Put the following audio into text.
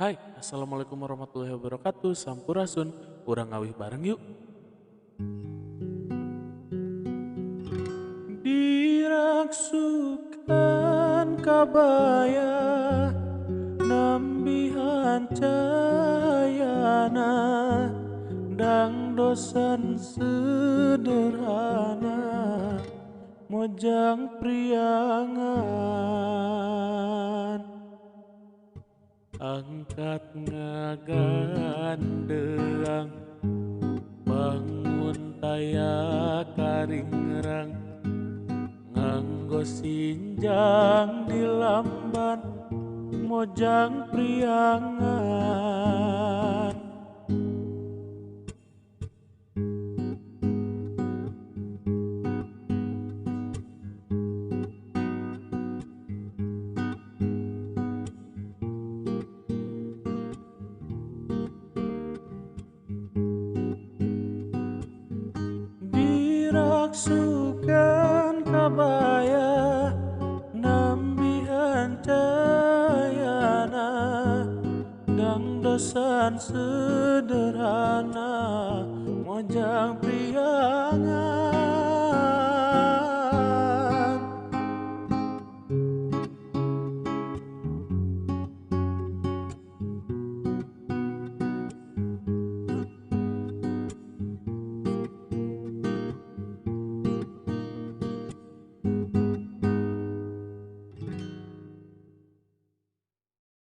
Hai, assalamualaikum warahmatullahi wabarakatuh. Sampurasun, urang ngawih bareng yuk. Diraksukan kabaya, nambihan cayana, dangdosan sederhana, mojang priangan. Angkat ngagandeang, bangun taya karingrang, nganggo sinjang di lamban, mojang priangan. Diraksukan kabaya, nambihan cayana, dangdosan sederhana, mojang priangan.